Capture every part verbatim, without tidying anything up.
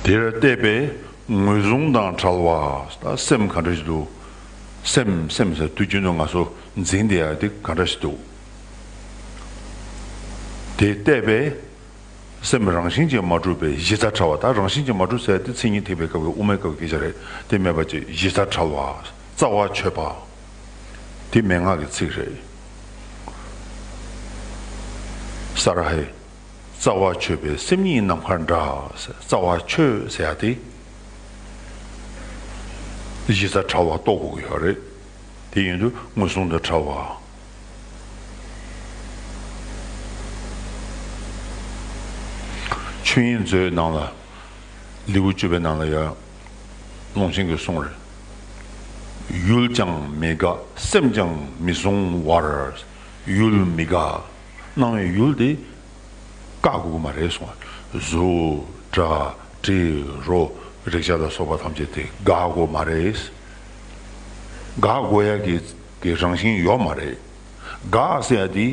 དེར་བལྟས་པས་ངོས་བཟུང་དང་བྲལ་བ། ད་སེམས་ག་འདྲ་ཞིག་འདུག་སེམས་སེམས་ཟེར་དུས་རྒྱུན་དུ་ང་ཚོ་འཛིན་བསྡད་ཡ་དེ་ག་འདྲ་ཞིག་འདུག་དེ་བལྟས་པས་སེམས་རང་བཞིན་གྱིས་མ་གྲུབ་པའི་གཞི་རྩ་བྲལ་བ། ད་རང་བཞིན་གྱིས་མ་གྲུབ་ཟེར་དེ་མཚན་ཉིད་ཐེག་པའི་སྐབས་ཀྱི་དབུ་མའི་སྐབས་ཀྱི་སྐད་ཆ་རེད། དེ་མེད་པ་ཅིག་གཞི་རྩ་བྲལ་བ། རྩ་བ་ཆོད་པ། དེ་མན་ངག་གི་ཚིག་རེད། ས་ར་ཧའི། རྩ་བ་ཆོད་པའི་སེམས་ཉིད་ནམ་མཁའ་འདྲ། རྩ་བ་ཆོད་ཟེར་ཡ་དེ་གཞི་རྩ་བྲལ་བ་རྟོགས་དགོས་ཀྱི་ཡོད་རེད། དེ་ཡིན་དུས་ངོས་བཟུང་དང་བྲལ་བ། ཆོས་དབྱིངས་མཛོད་ནང་ལ། ལེའུ་བཅུ་པའི་ནང་ལ་ཡང་ཀློང་ཆེན་གྱིས་གསུངས་རེད། ཡུལ་ཀྱང་མི་དགག་སེམས་ཀྱང་མི་གཟུང་བར། ཡུལ་མི་དགག་སྣང་བའི་ཡུལ་དེ་བཀག་དགོས་ཀྱི་མ་རེད་གསུངས། གཟུགས་སྒྲ་དྲི་རོ་རེག་བྱ་ལ་སོགས་པ་ཐམས་ཅད་དེ་དགག་དགོས་མ་རེད། དགག་དགོས་ཡ་གི་གི་རང་བཞིན་ཡོད་མ་རེད། དགག་ཟེར་ཡ་དེ་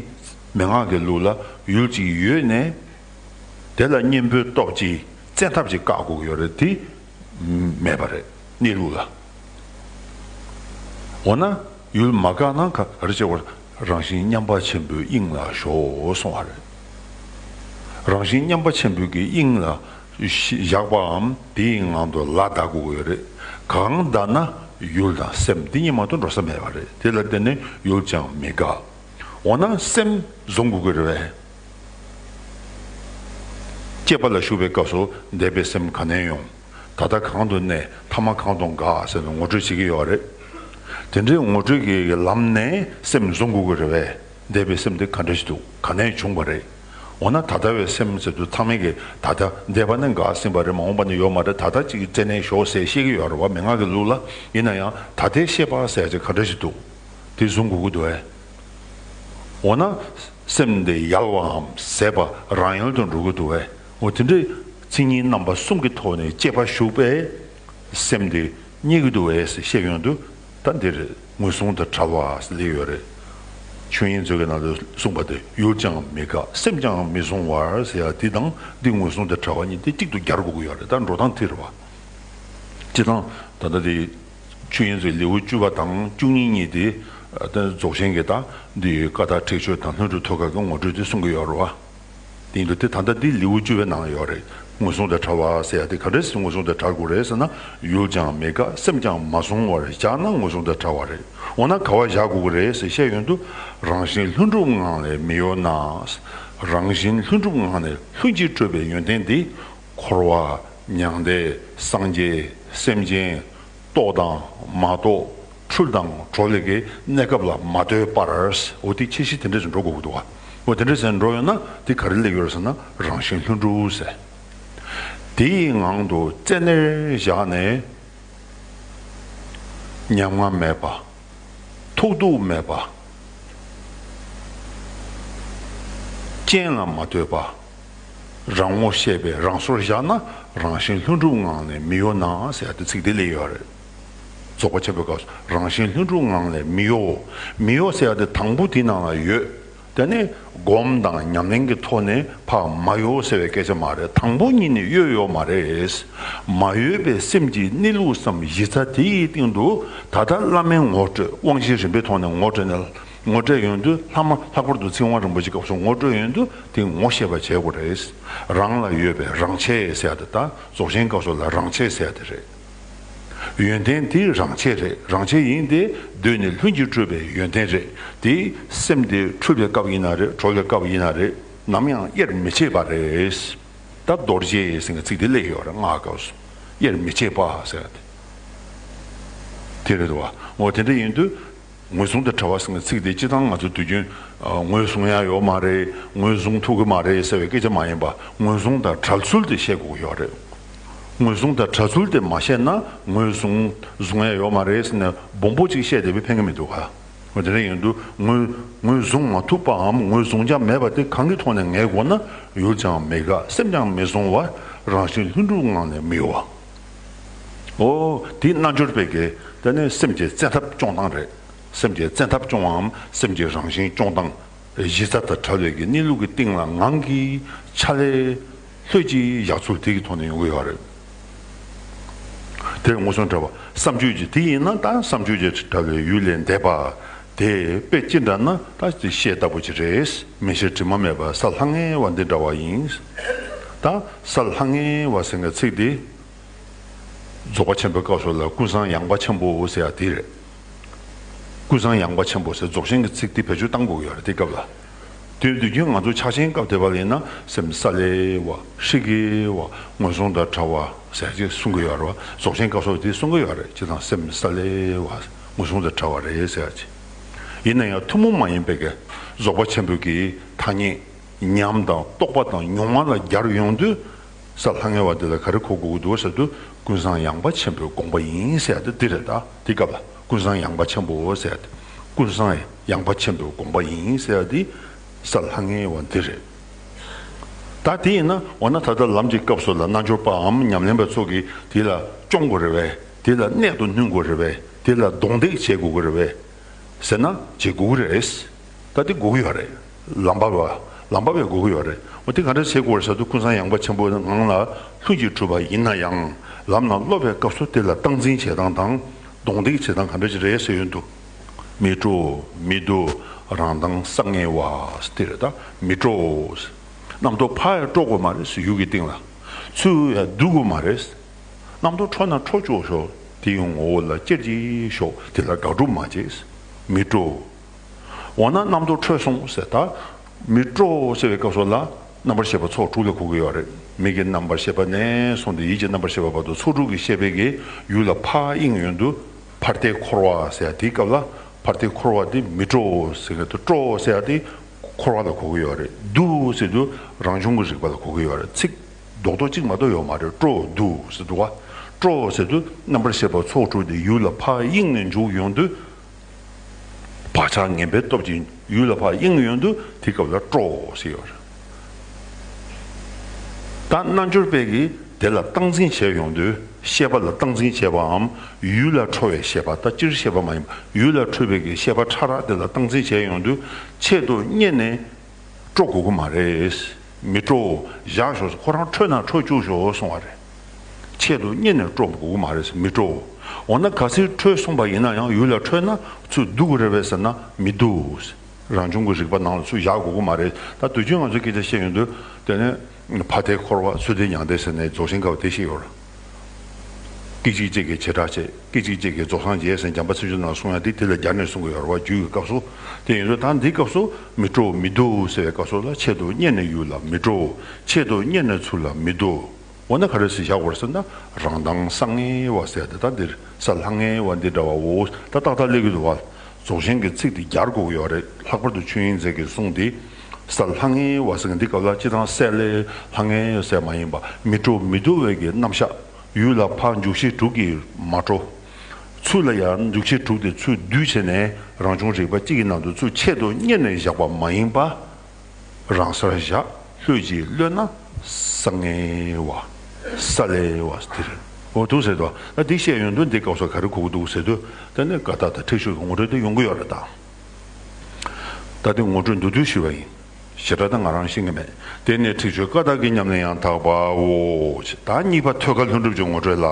མན་ངག་གི་ལུགས་ལ་ཡུལ་གཅིག་ཡོད་ནས། དེ་ལ་གཉེན་པོའི་སྟོབས་ཀྱིས་བཙན་ཐབས་ཀྱིས་བཀག་དགོས་ཀྱི་ཡོད་རེད་དེ། མེད་པ་རེད་གནས་ལུགས་ལ། འོ་ན་ཡུལ་མ་བཀག་ན་ག་ག་རེ་བྱེད་དགོས། རང་བཞིན་མཉམ་པ་ཆེན་པོའི་དབྱིངས་ལ་ཞོག་གསུང་བ་རེད། རང་བཞིན་མཉམ་པ་ཆེན་པོའི་གི་དབྱིངས་ལ་བཞག་པའམ་དེའི་ངང་དུ་ལ་བཟླ་དགོས་ཀྱི་ཡོད་རེད། གང་བཟླ་ན་ཡུལ་དང་སེམས་དེ་གཉིས་མ་གཏོགས་འགྲོ་ས་མེད་པ་རེད། དེ་ལ་བརྟེན་ནས་ཡུལ་ཀྱང་མི་དགག་འོ་ན་སེམས་བཟུང་དགོས་ཀྱི་རེད་པས། སྐྱེས་པ་ལ་ཞུགས་པའི་སྐབས་སུ་འདས་པའི་སེམས་ག་ནས་ཡོང་། ད་ལྟ་གང་དུ་གནས། ཐ་མ་གང་དུ་འགག་ཟེར་ནས་ངོ་སྤྲོད་བྱེད་ཀྱི་ཡོད་རེད། དེ་འདྲའི་ངོ་སྤྲོད་ཀྱི་ལམ་ནས་སེམས་བཟུང་དགོས་ཀྱི་རེད་པས། འདས་པའི་སེམས་དེ་ག་འདྲ་ཞིག་འདུག་ག་ནས་བྱུང་བ་རེད། འོ་ན་ད་ལྟ་བའི་སེམས་ཟེར་དུས་ཚང་མས་ཀྱི་ད་ལྟ་འདས་པ་ནི་འགགས་ཟིན་པ་རེད། མ་འོངས་པ་ནི་ཡོད་མ་རེད། ད་ལྟ་གཅིག་གི་རྩེ་ནས་ཞོག་ཟེར་བཤད་ཀྱི་ཡོད་རེད་པ། མན་ངག་གི་ལུགས་ལ་ཡིན་ན་ཡང་ད་ལྟའི་ཤེས་པ་ཟེར་ཡ་ཅིག་ག་འདྲ་ཞིག་འདུག་དེ་བཟུང་དགོས་ཀྱི་འདུག་ཨེ། འོ་ན་སེམས་དེ་ཡལ་བའམ་ཟད་པ་རང་ཡལ་དུ་འགྲོ་གི་འདུག་ཨེ། འོ་དེ་འདྲའི་མཚན་ཉིད་རྣམ་པ་གསུམ་གྱི་ཐོག་ནས་དཔྱད་པ་ཞུགས་པས་སེམས་དེ་རྙེད་ཀྱི་འདུག་ཨེ་ཟེར་བཤད་ཡོང་དུས། ད་འདིར་ངོས་བཟུང་དང་བྲལ་བ་ཟེར་ལེ་ཡོད་རེད། ཆོས་དབྱིངས་མཛོད་ཀྱི་ནང་དུ་གསུངས་པ་དེ་ཡུལ་ཀྱང་མི་དགག་སེམས་ཀྱང་མི་གཟུང་བར་ཟེར་ཡ་འདི་དང་འདི་ངོས་བཟུང་དང་བྲལ་བ་གཉིས་དེ་གཅིག་ཏུ་སྦྱར་དགོས་ཀྱི་ཡོད་རེད། ད་འགྲོ་སྟངས་དེ་རེད་པ། སྤྱིར་བཏང་ད་ལྟ་དེ་ཆོས་དབྱིངས་མཛོད་ལེའུ་བཅུ་པ་དང་བཅུ་གཉིས་གཉིས་དེ་ད་རྫོགས་ཆེན་གྱི་ད་འདི་ཀ་དག་ཁྲེགས་ཆོད་དང་ལྷུན་གྲུབ་ཐོབ་སྐལ་གྱི་ངོ་སྤྲོད་དེ་གསུང་གི་ཡོད་རེད་པ། དེ་ཡིན་དུས་དེ་ད་ལྟ་འདི་ལེའུ་བཅུ་པའི་ནང་ཡོད་རེད། ངོས་བཟུང་དང་བྲལ་བ་ཟེར་ཡ་དེ་ག་འདྲས་སེ་ངོས་བཟུང་དང་བྲལ་དགོས་རེད་ཟེར་ན། ཡུལ་ཀྱང་མི་དགག་སེམས་ཀྱང་མ་གཟུང་བར་བཞག་ན་ངོས་བཟུང་དང་བྲལ་བ་རེད། འོ་ན་ག་པར་བཞག་དགོས་ཀྱི་རེད་ཟེར་བཤད་ཡོང་དུས། རང་བཞིན་ལྷུན་གྲུབ་ངང་ལས་མི་གཡོ་ན། རང་བཞིན་ལྷུན་གྲུབ་ངང་ནས་ལྷུན་གྱིས་གྲུབ་པའི་ཡོན་ཏན་འདི། འཁོར་བ། མྱང་འདས། སངས་རྒྱས། སེམས་ཅན། རྟོགས་དང་མ་རྟོགས། འཁྲུལ་དང་གྲོལ་ལས་ཀྱི་གནས་སྐབས་ལ་མ་ལྟོས་པར། འོ་དེ་ཁྱད་གཞི་དེ་འདྲས་སུ་འགྲོ་དགོས་ཀྱི་འདུག་ག་འོ་དེ་འདྲས་སུ་འགྲོ་ཡོང་ན་དེ་ག་རེ་སླེབས་ཡོད་རེད་ཟེར་ན་རང་བཞིན་ལྷུན་གྲུབ་ཟེར། དེའི་ངང་དུ་རྩེ་ནས་བཞག་ནས་ཉམ་ང་མེད་པ། ཐོགས་རྡུགས་མེད་པ། རྐྱེན་ལ་མ་ལྟོས་པ། རང་ངོ་ཤེས་པའི་རང་སོར་བཞག་ན་རང་བཞིན་ལྷུན་གྲུབ་ངང་ནས་མི་གཡོ་ན་ཟེར་ཡ་དེ་ཚིག་དེ་སླེབས་ཡོད་རེད། རྫོགས་པ་ཆེན་པོའི་སྐབས་སུ་རང་བཞིན་ལྷུན་གྲུབ་ངང་ནས་མི་གཡོ། མི་གཡོ་ཟེར་ཡ་དེ་དང་པོ་དེའི་ནང་ལ་ཡོད། དེ་ནས་སྒོམ་དང་ཉམས་ལེན་གྱི་ཐོག་ནས་ཕར་མ་གཡོ་ཟེར་བའི་སྐད་ཆ་མ་རེད། དང་པོ་ཉིད་ནས་གཡོ་ཡོད་མ་རེད། མ་གཡོས་པའི་སེམས་ཀྱི་གནས་ལུགས་སམ་གཞི་རྩ་དེ་ཡི་སྟེང་དུ་ད་ལྟ་བླ་མའི་ངོ་སྤྲོད་དབང་བཞིའི་རིམ་པའི་ཐོག་ནས་ངོ་སྤྲོད་ནས། ངོ་སྤྲོད་ཡོང་དུས་ལྷག་མ་ལྷག་པར་དུ་ཚིག་དབང་རིན་པོ་ཆེའི་སྐབས་སུ་ངོ་སྤྲོད་ཡོང་དུས་དེ་ངོ་ཤེས་པ་བྱེད་དགོས་རེད། རང་ལ་ཡོད་པའི་རང་ཆས་ཟེར་ཡ་དེ་ད་རྫོགས་ཆེན་སྐབས་སུ་ལ་རང་ཆས་ཟེར་ཡ་དེ་རེད། ཡོན་ཏན་དེ་རང་ཆས་རེད། རང་ཆས་ཡིན་ཏེ་གདོད་ནས་ལྷུན་གྱིས་གྲུབ་པའི་ཡོན་ཏན་རེད། དེ་སེམས་དེ་འཁྲུལ་པའི་སྐབས་ཡིན་ན་རེད། གྲོལ་བའི་སྐབས་ཡིན་ན་རེད། ནམ་ཡང་དབྱེར་མི་ཕྱེད་པ་རེད། ད་རྡོ་རྗེ་ཟེར་མཁན་ཚིག་དེ་སླེབས་ཡོད་རེད། སྔགས་སྐབས་སུ་དབྱེར་མི་ཕྱེད་པ་ཟེར་ཡ་དེ་དེ་རེད་དོ། འོ་དེ་འདྲ་ཡིན་དུས། ངོས་བཟུང་དང་བྲལ་བ་ཟེར་མཁན་ཚིག་དེ་སྤྱིར་བཏང་ང་ཚོ་དུས་རྒྱུན་ངོས་བཟུང་ཡ་ཡོད་མ་རེད། ངོས་བཟུང་ཐུབ་ཀྱི་མ་རེད་ཟེར་བའི་སྐད་ཆ་མ་ཡིན་པ། ངོས་བཟུང་དང་བྲལ་ཚུལ་དེ་བཤད་དགོས་ཀྱི་ཡོད་རེད། ངོས་བཟུང་དང་བྲལ་ཚུལ་དེ་མ་བཤད་ན་ངོས་བཟུང་བཟུང་ཡ་ཡོད་མ་རེད་ཟེར་ནས་སྦོམ་པོ་ཅིག་བཤད་བསྡད་པས་ཕན་གྱི་མི་འདུག་ག་འོ་དེ་འདྲ་ཡིན་དུས་ངོས་ངོས་བཟུང་མ་ཐུབ་པའམ་ངོས་བཟུང་རྒྱུ་མེད་པ་དེ་གང་གི་ཐོག་ནས་ངེས་དགོས་ན། ཡུལ་ཀྱང་མི་དགག་སེམས་ཀྱང་མི་གཟུང་བར་རང་བཞིན་ལྷུན་གྲུབ་ངང་ནས་མི་གཡོ་བ། འོ་དེ་རྣལ་འབྱོར་པའི་གི་དེ་ནི་སེམས་ཀྱི་བཙན་ཐབས་སྐྱོང་སྟངས་རེད། སེམས་ཀྱི་བཙན་ཐབས་སྐྱོང་བའམ་སེམས་ཀྱི་རང་བཞིན་སྐྱོང་སྟངས། གཞི་རྩ་དང་བྲལ་བའི་གི་གནས་ལུགས་ཀྱི་སྟེང་ལ་ངང་གིས་ཕྱག་ལས་ལྷོད་ཀྱིས་བཞག་ཚུལ་དེ་གི་ཐོག་ནས་ཡོང་གི་ཡོད་རེད། དེ་མངོན་སུམ་འདྲ་བ་བསམ་བརྗོད་ཀྱི་དེ་ཡིན་ན་ད་བསམ་བརྗོད་ཀྱི་འདྲ་བའི་ཡུལ་ལས་འདས་པ། དེ་དཔེ་ཅི་འདྲ་ན་ད་དེ་ཤེལ་ལྟ་བུ་ཅིག་རེད། མིག་ཤེལ་དྲི་མ་མེད་པ་གཟའ་ལྷང་ངེ་བ་འདི་འདྲ་བ་ཡིན། ད་གཟའ་ལྷང་ངེ་བ་ཟེར་མཁན་ཚིག་འདི་རྫོགས་པ་ཆེན་པོའི་སྐབས་སུ་ལ་ཀུན་བཟང་ཡངས་པ་ཆེན་པོ་ཟེར་ཡ་དེ་རེད། ཀུན་བཟང་ཡངས་པ་ཆེན་པོ་ཟེར་རྫོགས་ཆེན་གྱི་ཚིག་དེ་བེད་སྤྱོད་གཏང་དགོས་ཀྱི་ཡོད་རེད་དེ་སྐབས་ལ། དེ་དུས་རྒྱུན་ང་ཚོ་ཕྱག་ཆེན་སྐབས་དེ་བ་ལ་ཡིན་ན་སེམས་ས་ལེ་བ་ཧྲིག་གེ་བ་མངོན་སུམ་དང་བྲལ་བ་ཟེར་ཅིག་གསུང་གི་ཡོད་རེད་བ། རྫོགས་ཆེན་སྐབས་སུ་དེ་གསུང་གི་ཡོད་རེད། སྤྱིར་བཏང་སེམས་ས་ལེ་བ་མངོན་སུམ་དང་བྲལ་བ་རེད་ཟེར་ཅིག་ཡིན་ན་ཡང་ཐུན་མོང་མ་ཡིན་པའི་གི་རྫོགས་པ་ཆེན་པོའི་གི་ཐ་སྙད་ཉམས་དང་རྟོགས་པ་དང་མྱོང་བ་ལ་སྦྱར་ཡོང་དུས། གཟའ་ལྷང་ངེ་བ་འདི་ལ་ག་རེ་གོ་དགོས་ཀྱི་འདུག་ཟེར་དུས་ཀུན་བཟང་ཡངས་པ་ཆེན་པོའི་དགོངས་པ་ཡིན་ཟེར་ཡ་དེ་འདི་རེད། ད་དེ་སྐབས་ལ་ཀུན་བཟང་ཡངས་པ་ཆེན་པོ་ཟེར་ཡ་དེ་ཀུན་བཟང་ཡངས་པ་ཆེན་པོའི་དགོངས་པ་ཡིན་ཟེར་ཡ་དེ་གཟའ་ལྷང་ངེ་བ་འདི་རེད། ད་དེ་ཡིན་ན་འོ་ན་ད་ལྟ་ལམ་གྱི་སྐབས་སུ་ལ་རྣལ་འབྱོར་པའམ་ཉམས་ལེན་པ་ཚོ་གིས་དེ་ལ་སྐྱོང་དགོས་རེད་པས། དེ་ལ་གནད་དུ་བསྣུན་དགོས་རེད་པས། དེ་ལ་གདོང་འདེགས་བྱེད་དགོས་ཀྱི་རེད་པས། ཟེར་ན་བྱེད་དགོས་ཀྱི་རེད། ད་དེ་དགོས་ཀྱི་ཡོད་རེད། ལམ་པ་བ། ལམ་པ་བས་དགོས་ཀྱི་ཡོད་རེད། འོ་དེ་ག་འདྲ་བྱེད་དགོས་རེད་ཟེར་དུས་ཀུན་བཟང་ཡངས་པ་ཆེན་པོའི་ངང་ལ་ལྷུན་གྱིས་གྲུབ་པ་ཡིན་ན་ཡང་ལམ་ལ་སློབ་པའི་སྐབས་སུ་དེ་ལ་སྟངས་འཛིན་བྱེད་སྟངས་དང་གདོང་འདེགས་བྱེད་སྟངས་ག་འདྲ་ཞིག་རེད་ཟེར་ཡོང་དུས། མི་སྤྲོ་མི་སྡུག་རང་མདངས་གསང་ངེ་བ་དེ་རེད། ད་མི་སྤྲོ། རྣམ་རྟོག་ཕར་ཡང་སྤྲོ་དགོས་མ་རེད། ཡུལ་གྱི་སྟེང་ལ་ཚུར་ཡང་སྡུག་དགོས་མ་རེད། རྣམ་རྟོག་འཕྲོ་ན་འཕྲོ་བཅུག་ཤོག་དེ་ཡི་ངོ་བོ་ལ་ཅེར་གྱིས་ཞོག་དེ་ལ་དགག་སྒྲུབ་མ་བྱེད། མི་སྤྲོ། འོ་ན་རྣམ་རྟོག་འཕྲོས་སོང་ཟེར། ད་མི་སྤྲོ་ཟེར་བའི་སྐབས་སུ་ལ་རྣམ་པར་ཤེས་པ་ཚོགས་དྲུག་ལ་གོ་གི་ཡོད་རེད། མིག་གི་རྣམ་པར་ཤེས་པ་ནས་བཟུང་སྟེ་ཡིད་ཀྱི་རྣམ་པར་ཤེས་པ་བར་དུ་ཚོགས་དྲུག་གི་ཤེས་པའི་གི་ཡུལ་ལ་ཕར་གཡེང་ཡོང་དུས་ཕར་ལྟའི་འཁོར་བ་ཟེར་ཡ་དེའི་སྐབས་ལ་ཕར་ལྟའི་འཁོར་བ་དེ་མི་སྤྲོ་ཟེར་གི་འདུག་སྤྲོ་ཟེར་ཡ་དེ་འཁོར་བ་ལ་གོ་གི་ཡོད་རེད། སྡུག་ཟེར་དུས་རང་བྱུང་གི་རིག་པ་ལ་གོ་གི་ཡོད་རེད། ཚིག་རྡོག་རྡོག་གཅིག་མ་གཏོགས་ཡོད་མ་རེད། སྤྲོ་སྡུག་ཟེར་འདུག་བ། སྤྲོ་ཟེར་དུས་རྣམ་པར་ཤེས་པ་ཚོགས་དྲུག་དེ་ཡུལ་ལ་ཕར་གཡེང་ནས་འཇུག་ཡོང་དུས། བག་ཆགས་ངན་པའི་སྟོབས་ཀྱིས་ཡུལ་ལ་ཕར་གཡེང་ཡོང་དུས་དེ་སྐབས་ལ་སྤྲོ་ཟེར་ཡོད་རེད། ད་རྣལ་འབྱོར་པས་ཀྱིས་དེ་ལ་སྟངས་འཛིན་བྱས་ཡོང་དུས་ཤེས་པ་ལ་སྟངས་འཛིན་བྱས་པའམ་ཡུལ་ལ་འཕྲོ་བའི་ཤེས་པ། ད་སྤྱིར་ཤེས་པ་མ་ཡིན་པ་ཡུལ་ལ་འཕྲོ་བའི་གི་ཤེས་པ་ཕྲ་རགས་དེ་ལ་སྟངས་འཛིན་བྱས་ཡོང་དུས་ཆེད་དུ་གཉེར་ནས་སྤྲོ་དགོས་ཀྱི་མ་རེད། མི་སྤྲོ། བཞག་ཤོག་ཁོ་རང་འཕྲོས་ན་འཕྲོ་བཅུག་ཤོག་གསུང་བ་རེད། ཆེད་དུ་གཉེར་ནས་སྤྲོ་དགོས་ཀྱི་མ་རེད། མི་སྤྲོ། འོ་ན་གལ་སྲིད་འཕྲོས་སོང་པ་ཡིན་ན་ཡང་ཡུལ་ལ་འཕྲོས་ན་ཚུར་སྡུག་གི་རེད་པས་ཟེར་ན་མི་སྡུག་རང་བྱུང་གི་རིག་པ་ནང་ལ་ཚུར་བཞག་དགོས་ཀྱི་མ་རེད། ད་དུས་རྒྱུན་ང་ཚོས་སྐད་ཆ་བཤད་ཡོང་དུས་དེ་ནས་ཕར་ལྟའི་འཁོར་བ་ཚུར་ལྟའི་མྱང་འདས་ཟེར་ནས་རྫོགས་ཆེན་སྐབས་དེ་བཤད་ཡོད་རེད། སྐད་ཅིག་གཅིག་གིས་བྱེ་བྲག་བྱེད། སྐད་ཅིག་གཅིག་གིས་རྫོགས་སངས་རྒྱས་ཟེར་འཇམ་དཔལ་ཚུལ་ཁྲིམས་ནང་གསུང་ཡ་དེ་དེ་ལ་སྦྱར་ནས་གསུང་གི་ཡོད་རེད་བ། རྒྱུད་ཀྱི་སྐབས་སུ། དེ་ཡིན་དུས་ད་འདིའི་སྐབས་སུ་མི་སྤྲོ་མི་སྡུག་ཟེར་བའི་སྐབས་སུ་ལ་ཆེད་དུ་གཉེར་ནས་ཡུལ་ལ་མི་སྤྲོ། ཆེད་དུ་གཉེར་ནས་ཚུར་ལ་མི་སྡུག་འོ་ན་ག་རེ་ཟེར་བཞག་པར་ཟེར་ན་རང་མདངས་གསང་ངེ་བ་ཟེར་ཏེ་ད་འདིར་གཟའ་ལྷང་ངེ་བ་འདི་འདྲ་བའོ། ད་ཏག་ཏག་སླེབས་ཀྱི་འདུག་བ། རྫོགས་ཆེན་གྱི་ཚིག་འདི་སྦྱར་དགོས་ཀྱི་ཡོད་རེད། ལྷག་པར་དུ་ཆོས་དབྱིངས་མཛད་ཀྱི་གསུང་འདི་གཟའ་ལྷང་ངེ་བ་ཟེར་མཁན་འདི་སྐབས་ལ་སྤྱིར་བཏང་གསལ་ལེ་ལྷང་ངེ་ཟེར་མ་ཡིན་པ་མི་སྤྲོ་མི་སྡུག་པའི་གི་རྣམ་གཞག་ཡུལ་ལ་ཕར་འཇུག་བྱེད་དྲུག་གིས་མ་སྤྲོ། ཚུར་ལ་ཡང་འཇུག་བྱེད་དྲུག་དེ་ཚུར་བསྡུས་བྱས་ནས་རང་བྱུང་རིག་པ་གཅིག་གི་ནང་དུ་ཚུར་ཆེད་དུ་གཉེར་ནས་བཞག་པ་མ་ཡིན་པ། རང་སར་བཞག་ལྷོད་ཀྱིས་གློད་ན་གསང་ངེ་བ། གསལ་ལེ་བ་དེ་རེད། འོ་འདུག་ཟེར་དོ། ད་འདི་བཤད་ཡོང་དུས་འདི་སྐབས་སུ་ག་རེ་གོ་གི་འདུག་ཟེར་དུས་དེ་ནས་ཀ་དག་དང་ཁྲེགས་ཆོད་ཀྱི་ངོ་སྤྲོད་དེ་ཡོང་གི་ཡོད་རེད་ད། ད་དེ་ངོ་སྤྲོད་མདོར་བསྡུས་ཞུས་པ་ཡིན། ཞེ་དྲག་ད་ང་རང་ཤེས་ཀྱི་མེད། དེ་ནས་ཁྲེགས་ཆོད་ཀ་དག་གི་ཉམས་ལེན་ཡང་དག་པའོ། ད་གཉིས་པ་ཐོད་རྒལ་ལྷུན་གྲུབ་ཀྱི་ངོ་སྤྲོད་ལ།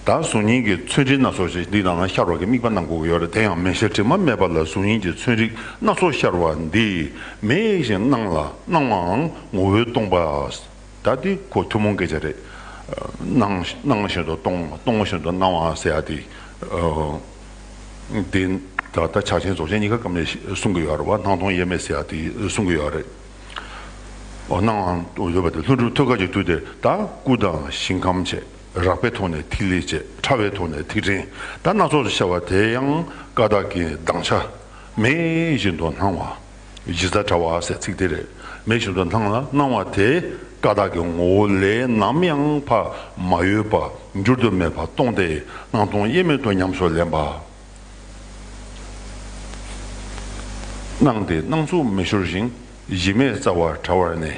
ད་གཟུགས་བརྙན་གྱི་ཚོན་རིས་སྣ་ཚོགས་ཤིག་འདི་ནང་ན་ཤར་བ་གི་དམིགས་པ་གནང་དགོས་ཀྱི་ཡོད་རེད། དེ་ཡང་མིག་ཤེལ་དྲི་མ་མེད་པ་ལ་གཟུགས་བརྙན་གྱི་ཚོན་རིས་སྣ་ཚོགས་ཤར་བ་འདི་མེད་བཞིན་སྣང་ལ་སྣང་བའང་ངོ་བོས་སྟོང་པ། ད་འདི་ཁོ་ཐུན་མོང་སྐད་ཆ་རེད། སྣང་སྣང་བཞིན་དུ་སྟོང་སྟོང་བཞིན་དུ་སྣང་བ་ཟེར་ཡ་དེ། དེ་ད་ལྟ་ཕྱག་ཆེན་རྫོགས་ཆེན་གཉིས་ཀ་སྐབས་ནས་གསུང་གི་ཡོད་རེད་བ། སྣང་སྟོང་དབྱེར་མེད་ཟེར་ཡ་དེ་གསུང་གི་ཡོད་རེད། འོ་སྣང་བའང་ཡོད་པ་དེ་ལྷུན་གྲུབ་ཐོད་རྒལ་གྱི་དུས་དེར་ད་སྐུ་དང་ཞིང་ཁམས་བཅས། རགས་པའི་ཐོག་ནས་ཐིག་ལེ་བཅས། ཕྲ་བའི་ཐོག་ནས་ཐིག་ཕྲན་ད་སྣ་ཚོགས་སུ་ཤར་བ་དེ་ཡང་ཀ་དག་གི་གདངས་ཆ་མེད་བཞིན་དུ་སྣང་བ། གཞི་རྩ་ཕྲ་བ་ཟེར་ཚིག་དེ་རེད། མེད་བཞིན་དུ་སྣང་ལ་སྣང་བ་དེ་ཀ་དག་གི་ངོ་བོ་ལས་ནམ་ཡང་ཕར་མ་གཡོས་པ་འགྱུར་དུ་མེད་པར་སྟོང་སྟེ་སྣང་སྟོང་དབྱེར་མེད་དུ་ཉམས་སུ་ལེན་པ། སྣང་སྟེ་སྣང་ཚུགས་མི་ཤོར་ཞིང་གཞི་མེད་རྩ་བ་བྲལ་བར་གནས།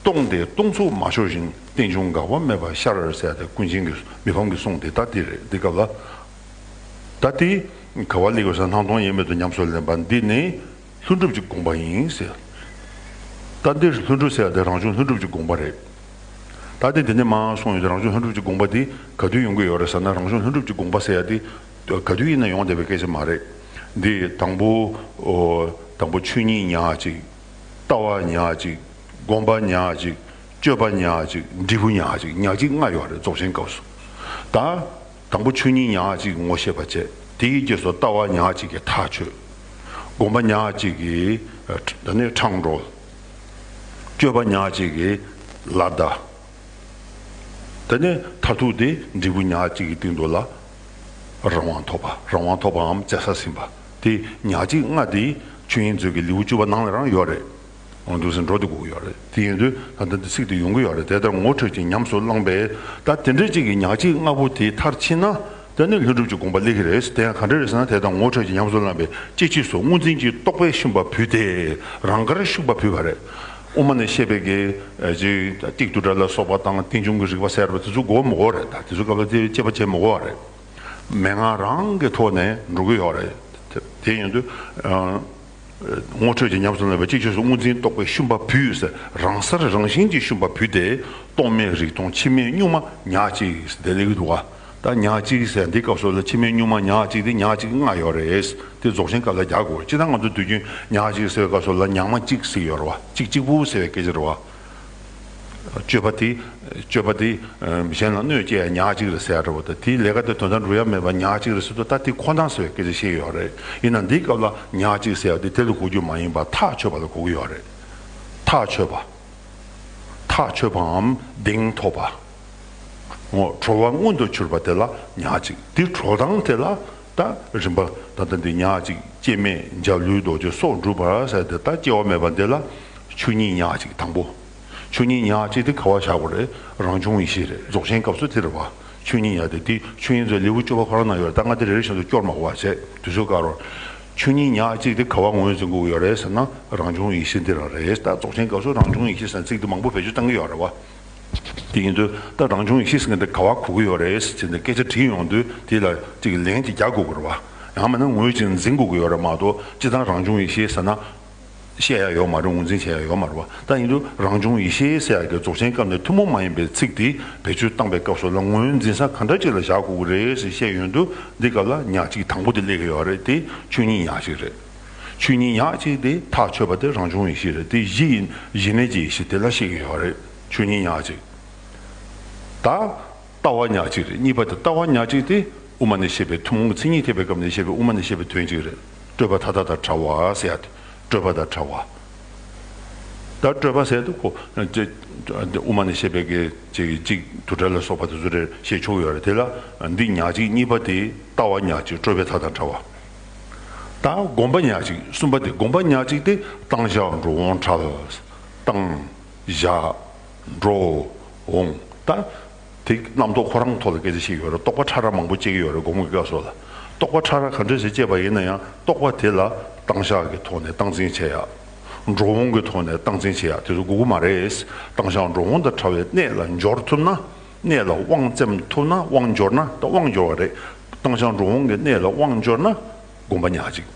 སྟོང་སྟེ་སྟོང་ཚུགས་མ་ཤོར་ཞིང་རྟེན་འབྱུང་འགག་པ་མེད་པར་ཤར་ཟེར་ཏེ་ཀུན་མཁྱེན་གྱི་མི་ཕམ་གྱི་གསུང་དེ་ད་འདི་རེད། འདི་སྐབས་ལ་ད་དེ་ག་བ་ལེགས་པར་སྣང་སྟོང་དབྱེར་མེད་དུ་ཉམས་སུ་ལེན་པ་འདི་ནི་ལྷུན་གྲུབ་ཀྱི་དགོངས་པ་ཡིན་ཟེར། ད་འདིར་ལྷུན་གྲུབ་ཟེར་ཏེ་རང་བྱུང་ལྷུན་གྲུབ་ཀྱི་དགོངས་པ་རེད། ད་དེ་དེ་ནས་མར་སོང་ཡོད་དུས་རང་བྱུང་ལྷུན་གྲུབ་ཀྱི་དགོངས་པ་འདི་ག་དུས་ཡོང་གི་ཡོད་རེད་ཟེར་ན། རང་བྱུང་ལྷུན་གྲུབ་ཀྱི་དགོངས་པ་ཟེར་ཡ་འདི་ག་དུས་ཡིན་ན་ཡོང་བསྡད་པའི་སྐད་ཆ་མ་རེད། འདི་དང་པོ་ཨོ་དང་པོ་ཆོས་ཉིད་ཉག་གཅིག་ལྟ་བ་ཉག་གཅིག་སྒོམ་པ་ཉག་གཅིག་སྤྱོད་པ་ཉག་གཅིག་འབྲས་བུ་ཉག་གཅིག་ཉག་གཅིག་ལྔ་ཡོད་རེད། རྫོགས་ཆེན་སྐབས་སུ། ད་དང་པོ་ཆོས་ཉིད་ཉག་གཅིག་ངོ་ཤེས་པ་བྱས། དེའི་རྗེས་སུ་ལྟ་བ་ཉག་གཅིག་གིས་ཐག་ཆོད། སྒོམ་པ་ཉག་གཅིག་གིས་ཨ་ད་ནི་འཕྲང་སྒྲོལ། སྤྱོད་པ་ཉག་གཅིག་གིས་ལ་བཟླ། དེ་ནས་མཐར་ཐུག་དེ་འབྲས་བུ་ཉག་གཅིག་གི་སྟེང་དུ་ལ་རང་དབང་ཐོབ་པ། རང་དབང་ཐོབ་པའམ་བཙན་ས་ཟིན་པ། དེ་ཉག་གཅིག་ལྔ་དེ་ཆོས་དབྱིངས་མཛོད་ཀྱི་ལེའུ་བཅུ་པ་ནང་ལ་རང་ཡོད་རེད། འོ་འདུག་སེ་འགྲོ་དུ་དགོས་ཀྱི་ཡོད་རེད། དེ་ཡིན་དུས་ད་ལྟ་འདི་ཚིག་དེ་ཡོང་གི་ཡོད་རེད། དེ་ལྟར་ངོ་འཕྲོད་ཅིང་ཉམས་སུ་བླངས་པས། ད་དེ་འདྲ་གཅིག་གི་ཉག་གཅིག་ལྔ་པོ་དེ་མཐར་ཕྱིན་ན། དེ་ནི་ལྷུན་གྲུབ་ཀྱི་དགོངས་པ་སླེབས་ཀྱི་རེད། དེ་ཡང་ག་འདྲ་རེད་ཟེར་ན། དེ་དང་ངོ་འཕྲོད་ཅིང་ཉམས་སུ་བླངས་པས་ཅི་ཕྱིར་སོགས་དངོས་འཛིན་གྱི་རྟོག་པས་ཤུམ་པ་བུད་དེ། རང་དགར་ཤུག་པ་བུད་པ་རེད། དབུ་མ་ནས་བཤད་པའི་གི་ཅིག་ཏིག་ཏུ་དྲ་ལ་སོགས་པ་དང་རྟེན་འབྱུང་གི་རིགས་པ་ཟེར་བ་དེ་ཚོ་དགོས་མི་དགོས་རེད། ད་དེ་ཚོ་སྐབས་ལ་དེ་དཔྱད་པ་བྱེད་མི་དགོས་པ་རེད། མན་ངག་རང་གི་ཐོག་ནས་འགྲོ་གི་ཡོད་རེད། དེ་ཡིན་དུས། ངོ་འཕྲོད་ཀྱི་ཉམས་སུ་ལེན་པའི་ཅིག་ཆོས་སུ་དངོས་འཛིན་རྟོག་པའི་ཤུམ་པ་བུས་ཟེར། རང་སར་རང་བཞིན་གྱིས་ཤུམ་པ་བུས་ཏེ། རྟོག་མེད་རིག་སྟོང་ཕྱི་མའི་གཉུག་མ་ཉག་གཅིག་ཟེར་དེ་ལེགས་འདུག་ག་ད་ཉག་གཅིག་ཟེར་འདི་སྐབས་སུ་ལ་ཕྱི་མའི་གཉུག་མ་ཉག་གཅིག་དེ་ཉག་གཅིག་ལྔ་ཡོད་རེད། དེ་རྫོགས་ཆེན་སྐབས་ལ་རྒྱག་དགོས། སྤྱིར་བཏང་ང་ཚོ་དུས་རྒྱུན་ཉག་གཅིག་ཟེར་བའི་སྐབས་སུ་ལ་ཉག་མ་གཅིག་ཟེར་ཡོད་རེད་བ། གཅིག་གཅིག་པུ་ཟེར་བའི་སྐད་ཆ་རེད་བ། སྤྱོད་པ་དེ་སྤྱོད་པ་དེ་གཞན་ལ་གནོད་སྐྱེལ་ཡ་ཉག་གཅིག་རེད་ཟེར་ཡ་འདྲ་བོ་དང་། དེའི་ལས་ཀ་དེ་དོན་དག་འགྲུབ་ཡ་མེད་པ་ཉག་གཅིག་རེད་ཟེར་དུས། ད་དེ་ཁོ་ན་ཟེར་བའི་སྐད་ཆ་བཤད་ཡོད་རེད། ཡིན་ན་འདིའི་སྐབས་ལ་ཉག་གཅིག་ཟེར་ཡ་དེ་དེ་ལ་གོ་རྒྱུ་མ་ཡིན་པ་ཐག་ཆོད་པ་ལ་གོ་གི་ཡོད་རེད། ཐག་ཆོད་པ། ཐག་ཆོད་པའམ་གདེང་ཐོབ་པ། འོ་གྲོལ་བ་མངོན་དུ་གྱུར་པ་དེ་ལ་ཉག་གཅིག་དེ་གྲོལ་སྟངས་དེ་ལ། ད་རིམ་པ་ད་ལྟ་འདི་ཉག་གཅིག་སྐྱེ་མེད་འཇའ་ལུས་རྡོ་རྗེ་སོགས་འགྲུབ་པ་ཟེར་ཏེ། ད་སྐྱེ་བ་མེད་པ་འདི་ལ་ཆོས་ཉིད་ཉག་གཅིག་དང་པོ། ཆོས་ཉིད་ཉག་གཅིག་དེ་ག་བ་བཞག་དགོས་རེད། རང་བྱུང་ཡེ་ཤེས་རེད། རྫོགས་ཆེན་སྐབས་སུ་དེ་རེད་བ། ཆོས་ཉིད་ཉག་དེ་དེ་ཆོས་དབྱིངས་མཛོད་ལེའུ་བཅུ་པ་ཁོ་རང་ན་ཡོད་རེད། ད་ང་དེ་རེ་རེ་བཞིན་དུ་སྐྱོར་མ་དགོས་པ་བྱས། དུས་ཚོད་བཀག་རོགས། ཆོས་ཉིད་ཉག་གཅིག་དེ་ག་བ་ངོས་འཛིན་དགོས་ཀྱི་ཡོད་རེད་ཟེར་ན། རང་བྱུང་ཡེ་ཤེས་འདི་རང་རེད། ད་རྫོགས་ཆེན་སྐབས་སུ་རང་བྱུང་ཡེ་ཤེས་ཟེར་ཚིག་དེ་མང་པོ་བེད་སྤྱོད་བཏང་གི་ཡོད་རེད་བ། དེ་ཡིན་དུས་ད་རང་བྱུང་ཡེ་ཤེས་ཟེར་མཁན་དེ་ག་བ་གོ་གི་ཡོད་རེད་ཟེར་ནས་སྐད་ཆ་དྲིས་ཡོང་དུས། དེ་ལ་ཅིག་ལན་ཅིག་རྒྱག་དགོས་ཀྱི་རེད་བ། ཡང་མིན་ན་ངོས་ཅིག་འཛིན་དགོས་ཀྱི་ཡོད་རེད་མ་གཏོགས། སྤྱིར་བཏང་རང་བྱུང་ཡེ་ཤེས་ཟེར་ན་བཤད་ཡ་ཡོད་མ་རེད། ངོས་འཛིན་བྱེད་ཡ་ཡོད་མ་རེད་བ། ད་ཡིན་དུས་རང་བྱུང་ཡེ་ཤེས་ཟེར་ཡ་གི་རྫོགས་ཆེན་སྐབས་ནས་ཐུན་མོང་མ་ཡིན་པའི་ཚིག་དེ་བེད་སྤྱོད་བཏང་པའི་སྐབས་སུ་ལ་ངོས་འཛིན་ས་ག་འདྲ་ཅིག་ལ་བཞག་དགོས་ཀྱི་རེད་ཟེར་བཤད་ཡོང་དུས། འདི་སྐབས་ལ་ཉག་གཅིག་དང་པོ་དེ་སླེབས་ཀྱི་ཡོད་རེད། དེ་ཆོས་ཉིད་ཉག་གཅིག་རེད། ཆོས་ཉིད་ཉག་གཅིག་དེ་ཐག་ཆོད་པ་དེ་རང་བྱུང་ཡེ་ཤེས་རེད། དེ་གཞི་ཡིན། གཞི་གནས་ཀྱི་ཡེ་ཤེས་དེ་ལ་བཤད་ཀྱི་ཡོད་རེད། ཆོས་ཉིད་ཉག་གཅིག་ད་ལྟ་བ་ཉག་གཅིག་རེད། གཉིས་པ་དེ་ལྟ་བ་ཉག་གཅིག་དེ་དབུ་མ་ནས་བཤད་པའི་ཐུན་མོང་གི་མཚན་ཉིད་ཐེག་པའི་སྐབས་ནས་བཤད་པའི་དབུ་མ་ནས་བཤད་པའི་དོན་གཅིག་རེད། སྤྲོས་པ་མཐའ་དག་དང་བྲལ་བ་ཟེར་ཡ་དེ། སྤྲོས་པ་དང་བྲལ་བ། ད་སྤྲོས་པ་ཟེར་དུས་ཁོ་ཅེ་དབུ་མ་ནས་བཤད་པའི་གི་ཅིག་ཅིག་དུ་བྲལ་ལ་སོགས་པ་དེ་ཚོ་རེ་བཤད་ཆོག་ཡོད་རེད། དེ་ལ་འདི་ཉག་གཅིག་གཉིས་པ་དེ་ལྟ་བ་ཉག་གཅིག་སྤྲོས་པའི་མཐའ་དང་བྲལ་བ། ད་སྒོམ་པ་ཉག་གཅིག་གསུམ་པ་དེ། སྒོམ་པ་ཉག་གཅིག་དེ་བཏང་བཞག་འགྲོ་འོང་བྲལ། བཏང་བཞག་འགྲོ་འོང་། ད་དེ་རྣམ་རྟོག་ཁོ་རང་ཐོག་ལ་སྐད་ཆ་བཤད་ཡོད་རེད། རྟོག་པ་ཕྲ་རགས་མང་པོ་སྐྱེ་གི་ཡོད་རེད། སྒོམ་གྱི་སྐབས་སུ་ལ། རྟོག་པ་ཕྲ་རགས་ག་འདྲ་ཞིག་སྐྱེས་པ་ཡིན་ན་ཡང་། རྟོག་པ་དེ་ལ་བཏང་བཞག་གི་ཐོག་ནས་སྟངས་འཛིན་བྱེད་ཡ། འགྲོ་འོང་གི་ཐོག་ནས་སྟངས་འཛིན་བྱེད་ཡ་དེ་ཚོ་དགོས་ཀྱི་མ་རེད། བཏང་བཞག་འགྲོ་འོང་དང་བྲལ་བའི་གནས་ལ་འབྱོར་ཐུབ་ན། གནས་ལ་དབང་བཙན་ཐུབ་ན། དབང་འབྱོར་ན། ད་དབང་འབྱོར་བ་རེད། བཏང་བཞག་འགྲོ་འོང་གི་གནས་ལ་དབང་འབྱོར་ན། སྒོམ་པ་ཉག་གཅིག་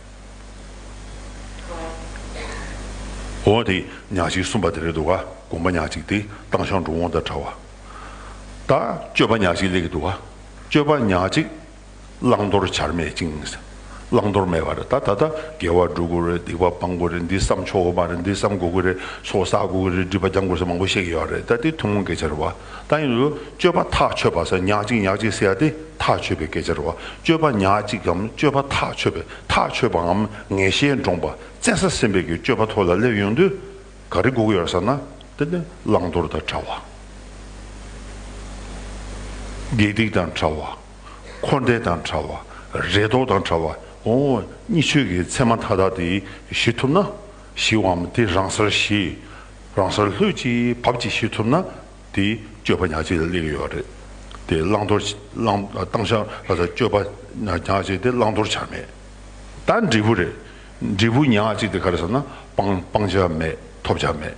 འོ་དེ་ཉག་གཅིག་གསུམ་པ་དེ་རེད་འདུག་ག་སྒོམ་པ་ཉག་གཅིག་དེ་བཏང་བཞག་འགྲོ་འོང་དང་བྲལ་བ། ད་སྤྱོད་པ་ཉག་གཅིག་སླེབས་ཀྱི་འདུག་ག་སྤྱོད་པ་ཉག་གཅིག་བླང་དོར་བྱར་མེད་ཅིང་། བླང་དོར་མེད་པ་རེད། ད་ད་ལྟ་དགེ་བ་སྒྲུབ་དགོས་རེད། སྡིག་པ་སྤང་དགོས་རེད། འདི་བསམ་ཆོག་གི་མ་རེད། འདི་བསམ་དགོས་ཀྱི་རེད། ཚོགས་བསགས་དགོས་ཀྱི་རེད། སྒྲིབ་པ་སྦྱང་དགོས་ཟེར་མང་པོ་བཤད་ཀྱི་ཡོད་རེད། ད་དེ་ཐུན་མོང་སྐད་ཆ་རེད་བ། ད་ཡིན་དུས་སྤྱོད་པ་ཐག་ཆོད་པ་ཟེར། ཉག་གཅིག་ཉག་གཅིག་ཟེར་ཡ་དེ་ཐག་ཆོད་པའི་སྐད་ཆ་རེད་བ། སྤྱོད་པ་ཉག་གཅིག་གམ་སྤྱོད་པ་ཐག་ཆོད་པའི། ཐག་ཆོད་པའམ་ངེས་ཤེས་འདྲོངས་པ། བཙན་ས་ཟིན་པའི་གི་སྤྱོད་པ་ཐོག་ལ་སླེབས་ཡོང་དུས། ག་རེ་དགོས་ཀྱི་ཡོད་ཟེར་ན། དེ་ནི་བླང་དོར་དང་བྲལ་བ། དགེ་སྡིག་དང་བྲལ་བ། འཁོར་འདས་དང་བྲལ་བ། རེ་དོགས་དང་བྲལ་བ། འོ་གཉིས་ཆོས་ཀྱི་མཚན་མ་མཐའ་དག་དེ་ཞི་ཐུབ་ན། ཞི་བའམ་དེ་རང་སར་ཞི། རང་སར་ལྷོད་ཀྱིས་བབས་ཀྱིས་ཞི་ཐུབ་ན། དེ་སྤྱོད་པ་ཉག་གཅིག་ལ་སླེབས་ཀྱི་ཡོད་རེད། དེ་བླང་དོར། བླང་བཏང་བཞག་ལ་སོགས་སྤྱོད་པ་ཉག་གཅིག་དེ་བླང་དོར་བྱར་མེད། ད་འབྲས་བུ་རེད། འབྲས་བུ་ཉག་གཅིག་དེ་ག་རེ་ཟེར་ན། སྤང་སྤང་བྱ་མེད། ཐོབ་བྱ་མེད།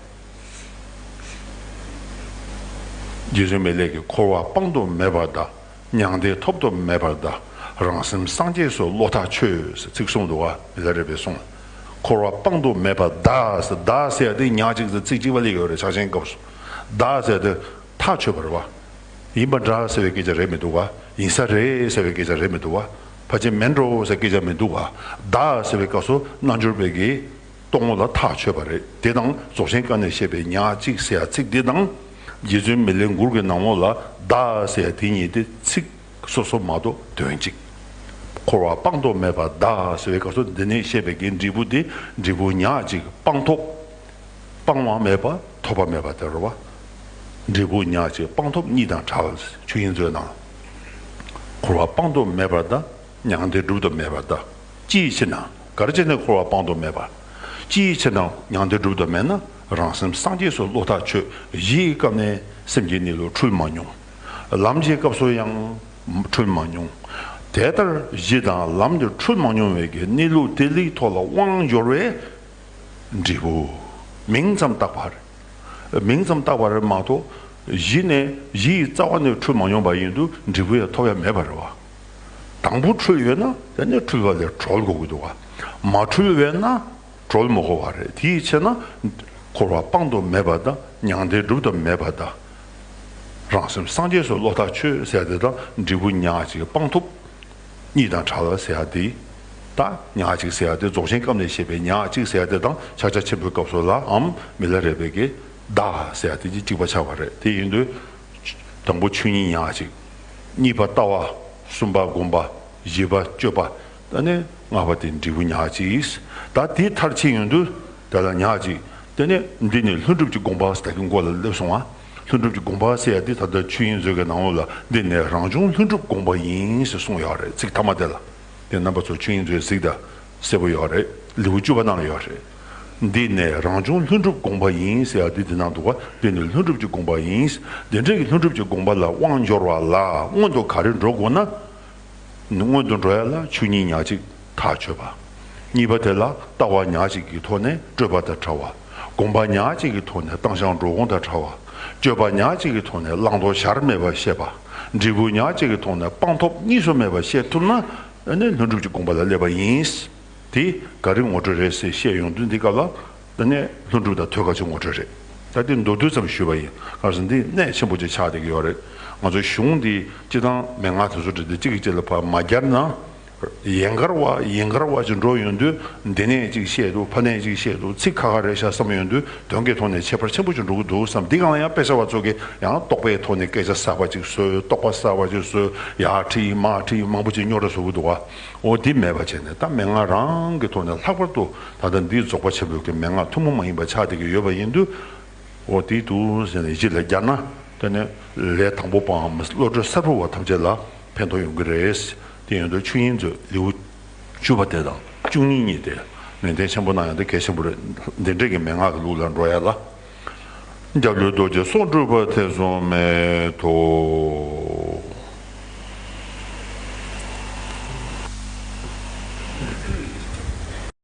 རྗེ་བཙུན་མི་ལས་ཀྱིས་འཁོར་བ་སྤང་དུ་མེད་པར་གདའ། མྱང་འདས་ཐོབ་ཏུ་མེད་པར་གདའ། རང་སེམས་སངས་རྒྱས་སུ་བློ་ཐག་ཆོད་ཟེར་ཚིག་གསུངས་འདུག་ག་མི་ལ་རས་པའི་གསུང་ལ། འཁོར་བ་སྤང་དུ་མེད་པར་གདའ་ཟེར། གདའ་ཟེར་ཡ་དེ་ཉག་གཅིག་ཟེར་ཚིག་གཅིག་པ་སླེབས་ཡོད་རེད། ཕྱག་ཆེན་སྐབས་སུ། གདའ་ཟེར་ཡ་དེ། ཐག་ཆོད་པ་རེད་བ། ཡིན་པ་འདྲ་ཟེར་བའི་སྐད་ཆ་རེད་མི་འདུག་བ། ཡིན་ས་རེད་ཟེར་བའི་སྐད་ཆ་རེད་མི་འདུག་བ། ཕལ་ཆེར་མིན་འགྲོ་ཟེར་སྐད་ཆ་མི་འདུག་བ། བདག་ཟེར་བའི་སྐབས་སུ་རྣལ་འབྱོར་པའི་གི་རྟོག་ངོ་ལ་ཐག་ཆོད་པ་རེད། དེ་དང་རྫོགས་ཆེན་སྐབས་ནས་བཤད་པའི་ཉག་གཅིག་ཟེར་ཡ་ཚིག་འདི་དང་། རྗེ་བཙུན་མི་ལའི་མགུར་གྱི་ནང་ལོགས་ལ་བདག་ཟེར་ཡ་དེ་གཉིས་དེ་ཚིག་སོ་སོ་མ་གཏོགས་དོན་གཅིག་འཁོར་བ་སྤང་ཐོབ་མེད་པར་བདག་ཟེར་བའི་སྐབས་སུ་འདི་ནས་བཤད་པའི་གི་འབྲས་བུ་དེ་འབྲས་བུ་ཉག་གཅིག་སྤང་ཐོབ། སྤང་བ་མེད་པ་ཐོབ་པ་མེད་པ་དེ་རེད་བ། འབྲས་བུ་ཉག་གཅིག་སྤང་ཐོབ་གཉིས་དང་བྲལ། ཆོས་དབྱིངས་མཛོད་ནང་། འཁོར་བ་སྤང་དུ་མེད་པར་གདའ། མྱང་འདས་སྒྲུབ་ཏུ་མེད་པར་གདའ། ཅིའི་ཕྱིར་ན། ག་རེ་བྱས་ནས་འཁོར་བ་སྤང་དུ་མེད་པ། ཅིའི་ཕྱིར་ན་མྱང་འདས་སྒྲུབ་ཏུ་མེད་ན། རང་སེམས་སངས་རྒྱས་སུ་བློ་ཐག་ཆོད། གཞི་ཡི་སྐབས་ནས་སེམས་ཀྱི་གནས་ལུགས་འཁྲུལ་མ་མྱོང་། ལམ་གྱི་སྐབས་སུ་ཡང་འཁྲུལ་མ་མྱོང་། དེ་ལྟར་གཞི་དང་ལམ་གྱི་འཁྲུལ་མ་མྱོང་བའི་གི་གནས་ལུགས་དེ་ལི་ཐོག་ལ་དབང་འབྱོར་བས། འབྲས་བུ། མིང་ཙམ་བཏགས་པ་རེད། མིང་ཙམ་བཏགས་པ་རེད་མ་གཏོགས། གཞི་ནས་གཞི་ཡི་རྩ་བ་ནས་འཁྲུལ་མ་མྱོང་པ་ཡིན་དུས་འབྲས་བུ་ཡང་ཐོབ་ཡ་མེད་པ་རེད་བ། དང་པོ་འཁྲུལ་ཡོད་ན་དེ་ནས་འཁྲུལ་བ་ལས་གྲོལ་དགོས་ཀྱི་འདུག་བ། མ་འཁྲུལ་བས་ན་གྲོལ་མི་དགོས་པ་རེད། དེའི་ཕྱིར་ན། འཁོར་བ་སྤང་དུ་མེད་པ་དང་མྱང་འདས་སྒྲུབ་ཏུ་མེད་པ་དང་། རང་སེམས་སངས་རྒྱས་སུ་བློ་ཐག་ཆོད་ཟེར་དེ་དང་འབྲས་བུ་ཉག་གཅིག་སྤང་ཐོབ། གཉིས་དང་བྲལ་བ་ཟེར་ཡ་དེ། ད་ཉག་གཅིག་ཟེར་ཡ་དེ་རྫོགས་ཆེན་སྐབས་ནས་བཤད་པའི་ཉག་གཅིག་ཟེར་ཡ་དེ་དང་ཕྱག་རྒྱ་ཆེན་པོའི་སྐབས་སུ་ལའམ་མི་ལ་རས་པའི་གི་བདག་ཟེར་ཡ་དེ་གཅིག་པ་ཆགས་པ་རེད། དེ་ཡིན་དུས། དང་པོ་ཆོས་ཉིད་ཉག་གཅིག་གཉིས་པ་ལྟ་བ། གསུམ་པ་སྒོམ་པ། བཞི་པ་སྤྱོད་པ། ད་ནི་ལྔ་པ་དེ་འབྲས་བུ་ཉག་གཅིག་ད་དེ་མཐར་ཕྱིན་ཡོང་དུས་དེ་ལ་ཉག་གཅིག་དེ་ནས་འདི་ནི་ལྷུན་གྲུབ་ཀྱི་དགོངས་པ་ཟེར་གྱི་མགོ་ལ་སླེབས་སོང་ང་། ལྷུན་གྲུབ་ཀྱི་དགོངས་པ་ཟེར་ཡ་འདི་ད་ལྟ་ཆོས་དབྱིངས་མཛོད་ཀྱི་ནང་ལོགས་ལ་འདི་ནི་རང་བྱུང་ལྷུན་གྲུབ་དགོངས་པ་ཡིན་ཞེས་གསུངས་ཡོད་རེད། ཚིག་ཐ་མ་དེ་ལ། དེ་རྣམ་པ་ཚོ་ཆོས་དབྱིངས་མཛོད་གཟིགས་དང་གསལ་པོ་ཡོད་རེད། ལེའུ་བཅུ་པ་ནང་ལ་ཡོད་རེད། འདི་ནི་རང་བྱུང་ལྷུན་གྲུབ་དགོངས་པ་ཡིན་ཟེར་ཡ་འདི་འདི་ནང་འདུག་ག་འདི་ནི་ལྷུན་གྲུབ་ཀྱི་དགོངས་པ་ཡིན། འདི་འདྲ་གི་ལྷུན་གྲུབ་ཀྱི་དགོངས་པ་ལ་དབང་འབྱོར་བ་ལ་སྔོན་དུ་ག་རེ་འགྲོ་དགོས་ན། སྔོན་དུ་འགྲོ་ཡ་ལ་ཆོས་ཉིད་ཉག་གཅིག་ཐག་ཆོད་པ། གཉིས་པ་དེ་ལ་ལྟ་བ་ཉག་གཅིག་གི་ཐོག་ནས་སྤྲོས་པ་དང་བྲལ་བ། སྒོམ་པ་ཉག་གཅིག་གི་ཐོག་ནས་བཏང་བཞག་འགྲོ་འོང་དང་བྲལ་བ། སྤྱོད་པ་ཉག་གཅིག་གི་ཐོག་ནས་བླང་དོར་བྱར་མེད་པར་ཤེས་པ། འབྲས་བུ་ཉག་གཅིག་གི་ཐོག་ནས་སྤང་ཐོབ་གཉིས་སུ་མེད་པར་ཤེས་ཐུབ་ན་ཨ་ནི་ལྷུན་གྲུབ་ཀྱི་དགོངས་པ་ལ་སླེབས་པ་ཡིན། དེ་ག་རེ་ངོ་སྤྲོད་རེད་ཟེར་བཤད་ཡོང་དུས་འདི་སྐབས་ལ། དེ་ནས་ལྷུན་གྲུབ་དང་ཐོད་རྒལ་གྱི་ངོ་སྤྲོད་རེད། ད་དེ་མདོར་བསྡུས་ཙམ་ཞུས་པ་ཡིན། གང་ཟེར་འདི་གནད་ཆེན་པོ་ཅིག་ཆགས་བསྡད་ཀྱི་ཡོད་རེད། ང་ཚོ་གཞུང་འདི་སྤྱི་བཏང་མན་ངག་དེ་ཚོ་འབྲི་དུས་གཅིག་གིས་གཅིག་ལ་ཕར་མ་སྦྱར་ན། ཡན་གར་བ་ཡན་གར་བ་ཅིག་འགྲོ་ཡོང་དུས་འདི་ནས་ཅིག་བཤད་འདུག་ཕ་ནས་ཅིག་བཤད་འདུག་ཚིག་ཁ་ཁ་རེད་ཤག་བསམ་ཡོང་དུས་དོན་གྱི་ཐོག་ནས་ཁྱད་པར་ཆེན་པོ་ཅིག་འགྲོ་གི་འདུག་བསམ། འདི་གང་ལ་ཡང་དཔེ་ཆ་བ་ཚོ་གིས་ཡང་རྟོག་པའི་ཐོག་ནས་སྐད་ཆ་གསར་པ་ཅིག་བཟོས། རྟོག་པ་གསར་པ་ཅིག་བཟོས། ཡར་ཁྲིད་མར་ཁྲིད་མང་པོ་ཅིག་རྙོག་དྲ་བཟོ་གི་འདུག་བ། འོ་འདི་མེད་པ་བྱས་ནས་ད་མན་ངག་རང་གི་ཐོག་ནས་ལྷག་པར་དུ་ད་ལྟ་འདི་རྫོགས་པ་ཆེན་པོའི་གི་མན་ངག་ཐུན་མོང་མ་ཡིན་པ་ཆགས་བསྡད་ཀྱི་ཡོད་པ་ཡིན་དུས། འོ་དེ་འདུག་ཟེར་ནས་ཡིད་ཆེས་ལ་སྦྱར་ན། དེ་ནས་ལས་དང་པོ་པའམ་བློ་གྲོས་གསལ་པོ་བ་ཐམས་ཅད་ལ་ཕན་ཐོགས་ཡོང་གི་རེད། དེ་ཡོང་དུས་ཆོས་དབྱིངས་མཛོད་ལེའུ་བཅུ་པ་དེ་དང་བཅུ་གཉིས་གཉིས་དེ་ནན་ཏན་ཆེན་པོ་གནང་ཡང་དེ་གལ་ཆེན་པོ་རེད། འདི་འདྲས་ཀྱི་མན་ངག་གི་ལུགས་ལ་འགྲོ་ཡ་ལ། འཇའ་ལུས་རྡོ་རྗེ་སྲོག་སྒྲུབ་པ་ཐེ་ཚོམ་མེད་དོ།